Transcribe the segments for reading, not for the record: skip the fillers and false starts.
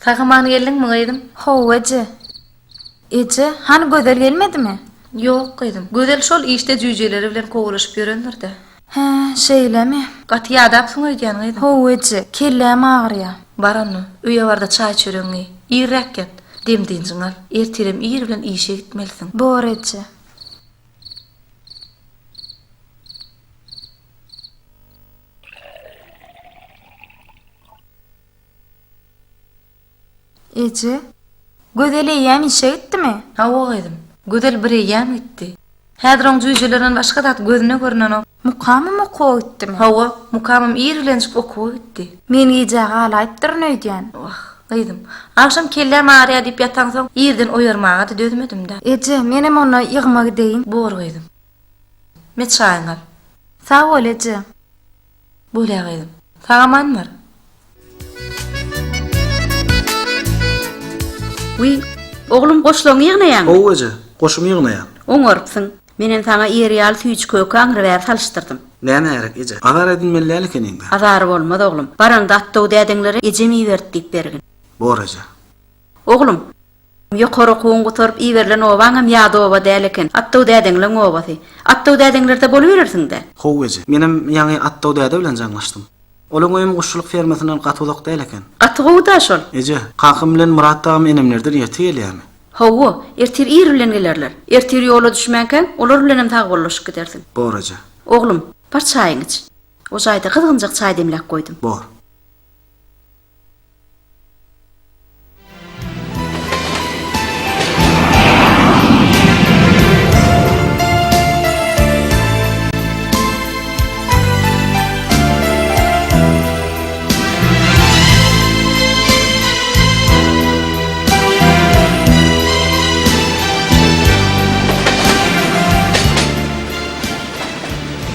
Sag-aman geldiňmi, gyzym? Hawa, eje. Eje, hany Gözel gelmedimi? Ýok, gyzym. Gözel şol işde jüýjeleri bilen kowalaşyp ýörendir-dä. Hä, şeýlemi? Gaty ýadapsyň öýdýän, gyzym. Hawa, eje, kelläm agyrýar. Bar onda, öýe bar-da çaý-çöregiňi iý. Irräk ýat. Dem-dynjyňy al. Ertirem ir bilen işe gitmelisiň. Bor, eje. Eje, Gözel eýýäm işe gitdimi? Hawa gyzym, Gözel bir eýýäm gitdi. Häzir oň jüýjelerinden başga zat gözüne görnenok. Mukamam okuwa gitdimi? Hawa, Mukamam ir bilenjik okuwa gitdi. Men gijä galaýypdyryn öýdýän. Wah, gyzym, agşam kelläm agyrýar diýip ýataňsoň, irden oýarmaga-da dözmedim-dä. Eje, menem onda ýygyma gideýin. Bor gyzym. Me çaýyňy al. Sag bol, eje. Bolýa gyzym. Sag-aman bar. Wiý, oglum goşlaryňy ýygnaýaňmy? Hawa eje, goşumy ýygnaýan. Oňarypsyň. Menem saňa iýer ýaly süýji-köke aňry-bäri salyşdyrdym. Näme gerek eje? Azar edinmeli däl ekeniň-dä. Azary bolmaz oglum. Baraňda Atdow dädeňlere ejem iberdi diýip bergin. Bor eje. Oglum, ýokary okuwyňy gutaryp iberilen obaňam ýat oba däl eken. Atdow dädeňleň obasy. Atdow dädeňlerde boluberersiň-dä. Hawa eje. Menem ýaňy Atdow däde bilen jaňlaşdym. Olaň öýem guşçulyk fermasyndan gaty uzak däl eken. Gaty gowy-da şol. Eje, kakam bilen Myrat dagam enemlerden erte gelýärmi? Hawa, ertir ir bilen gelerler. Ertir ýola düşmänkäň, olar bilenem sagbollaşyp gidersiň. Bor, eje. Oglum, bar çaýyňy iç. O jaýda gyzgynjak çaý demläp goýdum. Bor.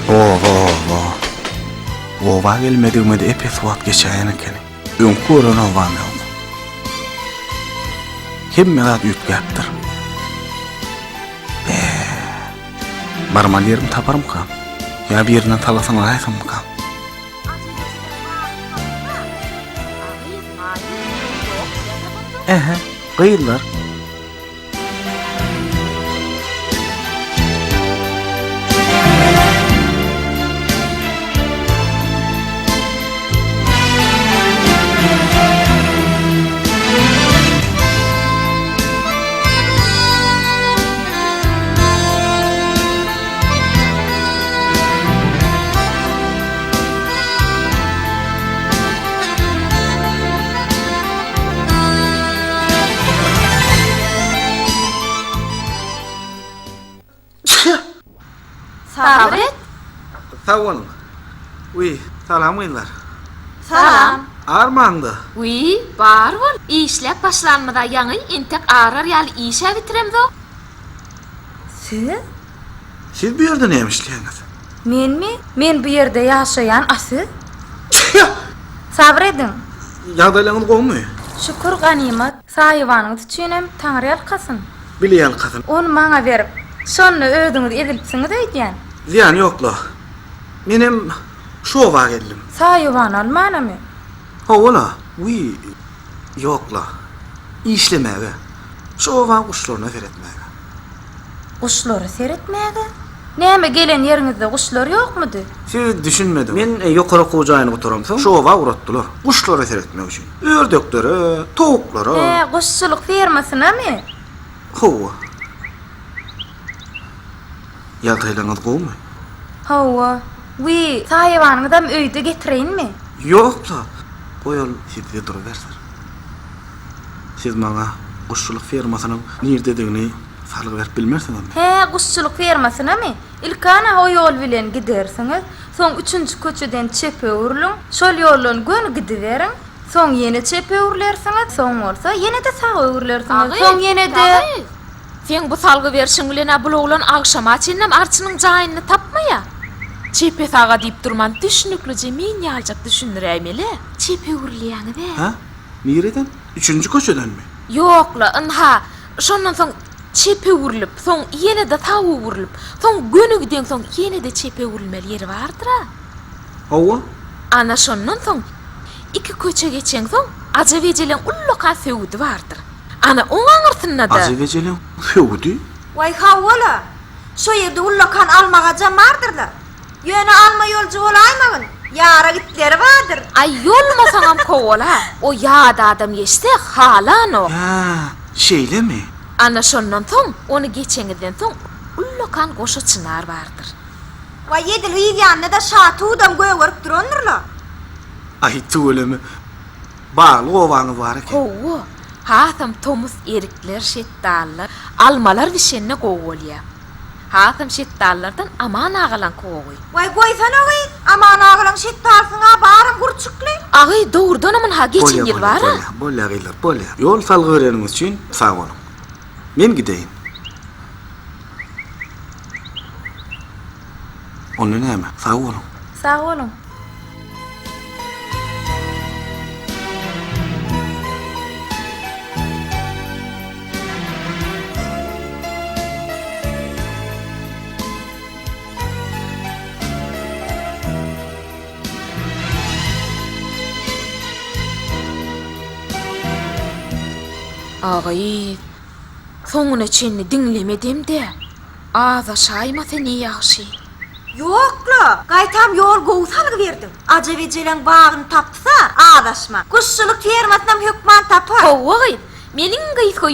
Oba, oba. Oba gelmedigime-de ep-esli wagt geçäýen ekeni. Öňki gören obam ýok. Hemme zat üýtgäpdir. Bä. Barmaly ýerimi taparmykam? Ýa birinden salgysyny alaýsammykam? Ähä, gyzlar. Sabyr et. Sag boluň. Wiý, salam gyzlar. Salam. Armaňda. Wiý, bar bol. Işläp başlanymyza ýaňy entek arar ýaly iş-ä bitiremzok. Siz? Siz bu ýerde näme işleýäňiz? Menmi? Men bu ýerde ýaşaýan, a siz? Sabyr ediň. Ýagdaýlaryňyz gowumy? Şükür, ganymat. Saýawanyňyz üçinem Taňry ýalkasyn. Bile ýalkasyn. Ony maňa berip, şonda özüňiz ezilipsiňiz öýdýän. Zyýany ýok-la. Menem şu oba geldim. Saýawan almanamy? Hawa-la. Wiý, ýok-la. Işlemäge. Şu obaň guşlaryna seretmäge. Guşlara seretmäge? Näme, gelen ýeriňizde guşlar ýokmudy? Siz düşünmediňiz. Men ýokary okuw jaýyny gutaramsoň, şu oba ugratdylar. Guşlara seretmek üçin. Ördeklere, towuklara. Hä, guşçulyk fermasynamy? Hawa. Ýagdaýlaryňyz gowumy? Hawa. Wiý, saýawanyňyzam öýde getireýinmi? Ýok-la, goý ol sizde durubersin. Siz maňa guşçulyk fermasynyň nirdedigini salgy berip bilmersiňizmi? Hä, guşçulyk fermasynamy? Ilki ana o ýol bilen gidersiňiz, soň üçünji köçeden çepe öwrüliň, şol ýoldan göni gidiberiň, soň ýene çepe öwrülersiňiz, soň bolsa ýene-de saga öwrülersiňiz, soň ýene-de. Agy, seň bu salgy berşiň bilen-ä bul oglan agşama çenlem arçynyň jaýyny tapmaýa. Çepe-saga diýip durman düşnüklije men ýaljak düşündiräýmeli. Çepe öwrülýäňiz-ä. Hä? Nireden? Üçünji köçedenmi? Ýok-la, ynha, şondan soň çep öwrülip, soň ýene-de sag öwrülip, soň göni gideňsoň ýene-de çep öwrülmeli ýeri bardyr-a. Hawa. Ana şondan soň iki köçe geçeňsoň. Ajap ejeleň ullakan söwüdi bardyr. Ana, oň aňyrsynda-da. Ajap ejeleň söwüdi? Waý, hawa-la. Şo ýerde ullakan alma agajam bardyr-la. Ýöne alma ýolujy bolaýmagyn, ýara itleri bardyr. Aý, ýolmasaňam kowala, o ýat adam geçse, halanok. Hä, şeýlemi? Ana, şondan soň, ony geçeňizden soň, ullakan goşa çynar bardyr. Waý, edil yz ýanynda-da şatudam gögerip durandyr-la. Aý, tüweleme, bagly obaňyz bar eken. Hawa, hasam tomus erikler, şetdalylar, almalar bişende gowy bolýar. Hasam şetdalylardan Aman agalaňky gowy. Waý, goýsana gyz, Aman agalaň şetdalysyň-a baram gurçukly. Agy, dogrudanam ynha geçen Bolýa, ýyl bolýa, bar-a. bolýa, bolýa gyzlar, bolýa. Ýol salgy bereniňiz üçin sag boluň. Men gideýin. Onda näme, sag boluň. Sag boluň. A gyz, soňuna çenli diňlemedem-dä. Azaşaýmasa ne ýagşy. Ýok-la, gaýtam ýol gowy salgy berdiň. Ajap ejeleň bagyny tapsa, azaşma. Guşçulyk fermasynam hökman tapar. Hawa gyz, meniň gysga.